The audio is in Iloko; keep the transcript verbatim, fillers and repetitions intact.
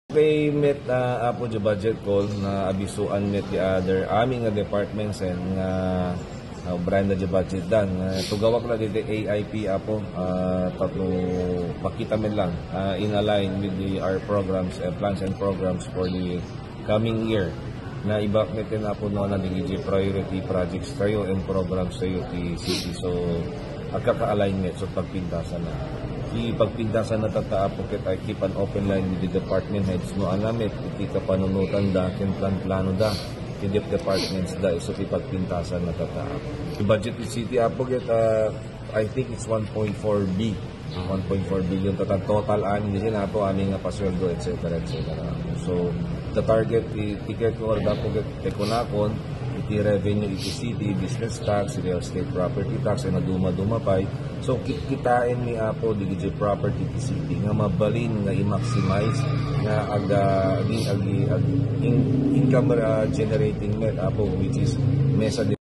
Kay met, ah, Apo, diay budget call nga abisuan met ti other amin nga departments and nga, ah, ubrayan da diay budget dan. Ah, tugawak la ditoy A I P, Apo, ah, tapno makita met lang, ah, in align with the, our programs, eh, plans and programs for the coming year. Na ibak met ken, Apo, no, na dagiti priority projects tayo and programs tayo ti city. So, agkaka-align met, so pagpintasan na. Ti pagpintasan na tatta, Apo, ket I keep an open line with the department heads no ania met iti kapanunotan da ken plan-plano da ti dep-, departments da isu ti pagpintasan na tatta, Apo. Ti budget ti city, Apo, ket, ah, I think it's one point four B. One point four billion total, total amin diay, Apo, amin nga pasweldo, et cetera, et cetera. So, the target, ti, ti ket ko, Apo, ket, ti kunakon, iti revenue iti city, business tax, real estate property tax, and maduma-duma pay. So, ki-, kitaenmi, Apo, dagiti property ti city nga mabalin nga i-maximize nga aga-, agi-, agi-, ag-, in-, income, ah, generating met, Apo, which is mesa